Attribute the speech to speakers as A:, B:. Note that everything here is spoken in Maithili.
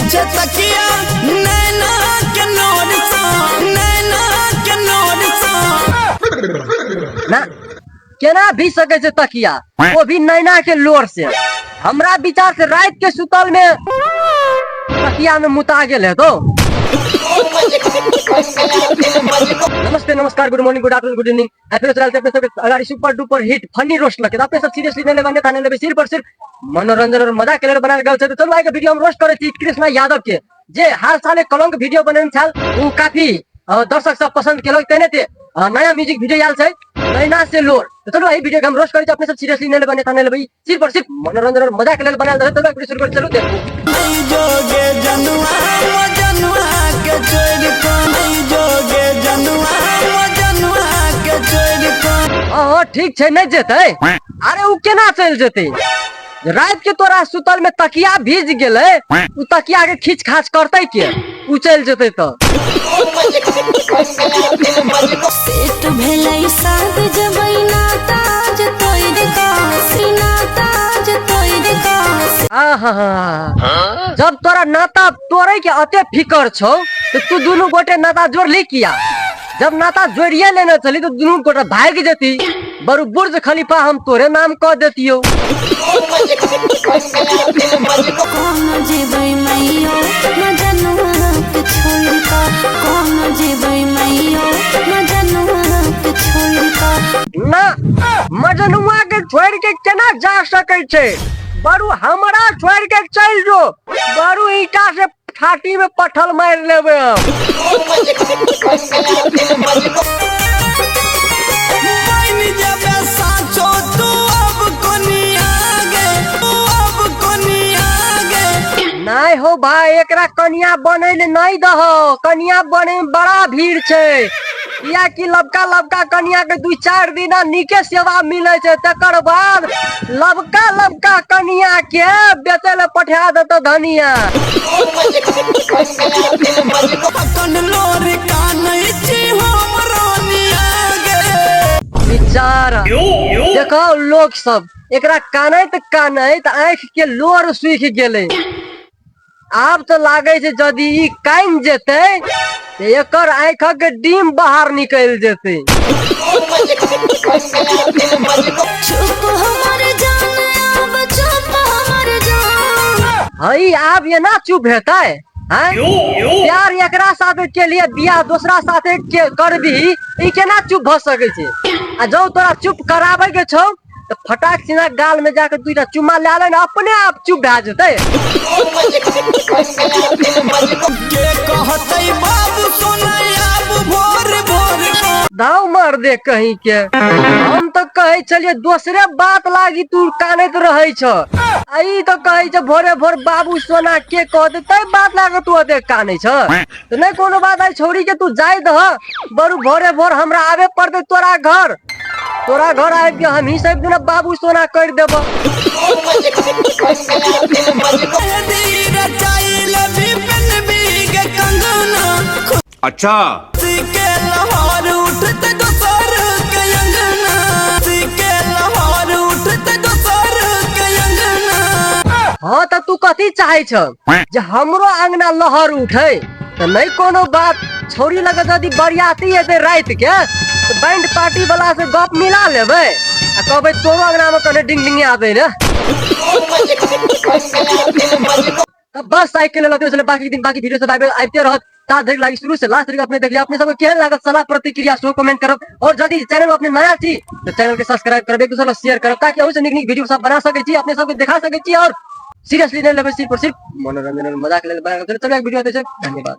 A: छै तकिया नैना के नोर सँ, नैना के नोर सँ।
B: ना केना भी सकै छै तकिया, वो भी नैना के लोर से? हमरा विचार से रात के सुतल में तकिया में मुता गेल है। तो नमस्ते, नमस्कार, good morning, good afternoon, good evening. अपने चैनल अपने सबके अगाडि super duper hit funny roast लगे। अपने सब सीरियसली नहीं लेबै, अन्यथा नहीं लेबै, सिर्फ और सिर्फ मनोरंजन और मजाक के लेल बनायल गेल छै। तो चलू, आइ के वीडियो हम रोस्ट करै छी कृष्णा यादव के, जे हाल साले कलंक वीडियो बनेने छल, ओ काफी दर्शक सब पसंद केलक। तेने ते नया म्यूजिक वीडियो आयल छै नैना से लोर। तो चलू, एहि वीडियो के हम रोस्ट करै छी। अपने सब सीरियसली नहीं लेबै, अन्यथा नहीं लेबै, सिर्फ और सिर्फ मनोरंजन और मजाक के लेल बनायल छै। चलू, वीडियो शुरू करै, चलू देखू।
A: नहीं जोगे जनुआ मजनुआ के छोड़ को, नहीं जोगे जनुआ मजनुआ के छोड़ को।
B: हाँ, ठीक छै, नहीं जेतै। अरे उ केना चलि जेतै? रात के तोरा सुतल में तकिया भीज गेलै, उ तकिया के खींच खाच करतै के? उ चलि जेतै तऽ
C: सेट भेलै साथ जबै नाता जे तोड़ का सीना ताज तोड़ का।
B: आहा, जब तोरा नाता तोड़े के अते फिकर छौ तो तू दुनू गोटे नाता जोड़ली किया? जब नाता जोड़िए लेने चली तो दुनू गोटे भागि जेती, बरु बुर्ज खलीफा हम तोरे नाम कह देतियौ।
C: कोन जेबै मैयो मजनुआ के छोड़ का, कोन जेबै मैयो मजनुआ के छोड़ का।
B: ना, मजनुआ के छोड़ के केना जा सकै छै? बरु हमरा छोड़ के चलि जो, बरु ईटा से छाती में पत्थर मारि लेबै हम।
A: बन जेबे साचो तू अब कोनिया गे, तू अब कोनिया गे।
B: नहीं हो भाई, एकरा कनिया बनै ले नहीं दहो। कनिया बनै में बड़ा भीड़ छै, कियाकि लबका लबका कनिया के 2-4 दिना नीके सेवा मिलै छै, तकर बाद लबका लबका कनिया के बेचै ले पठा देतौ धनिया।
A: अकन लोर कानै छी हम रानिया गे।
B: बेचारा देखो लोग सब, एकरा कानैत कानैत आँखि के लोर सूखि गेलै। आब तऽ लागै छै यदि ई कानि जेतै तऽ एकर आँखिक डीम बाहर निकलि जेतै।
C: चुप हमर जान, आब चुप हमर जान।
B: हई, आब एना चुप हेतै? हैं, प्यार एकरा साथे के लिए बियाह दोसरा साथे के करबी, ई केना चुप भऽ सकै छै? आ जौ तोरा चुप कराबै के छौ तऽ फटाक सिना गाल में जाके दुईटा चुम्मा ले ले ने, अपने आप चुप भए जेतै।
A: के कहतै बाबू सोना आब भोर भोर को।
B: दाव मार दे कहीं के। हम तऽ कहै छलियै दोसरे बात लागी तू कानैत रहै छ, आ ई तऽ कहै छ भोरे भोर बाबू सोना के कहतै, तै बात लागे तू ओते कानै छ। तऽ नहि कोनो बात, आई छौड़ी के तू जाय दह, बरु भोरे भोर हमरा आबे पड़तै तोरा घर। तोरा घर आबि के हमही सब दिना बाबू सोना कर देब।
A: मेहंदी रचाइल भी पेनबी गे कंगना।
D: अच्छा।
A: खुशी के लहर उठते दोसर के अंगना, खुशी के लहर उठते दोसर के अंगना।
B: हाँ, तऽ तू कथी चाहै छ जे हमरो अंगना लहर उठे? तऽ नहि कोनो बात, छौड़ी लगे यदि बरियाती एतै राति के तऽ बैंड पार्टी वाला से गप मिला लेबै आ कहबै तोरो अंगना में कने डिंग डिंगिया दै ने। तऽ बस आइ के लेल एतबे छलै। बाकी दिन बाकी वीडियो सब आबिते रहत। ता धरि लागी शुरू से लास्ट धरि अपने देखलियै, अपने सबके केहन लागल, सलाह प्रतिक्रिया सेहो कमेंट करब। और यदि चैनल में अपने नया छी तऽ चैनल के सब्सक्राइब करब, एक दूसरा शेयर करब, ताकि अहू से नीक नीक वीडियो सब बना सकै छी, अपने सबके देखा सकै छी। और सीरियसली नहीं लेबै, सिर्फ और सिर्फ मनोरंजन और मजाक लेल बनायल गेल। चलू, एक वीडियो दै छै। धन्यवाद।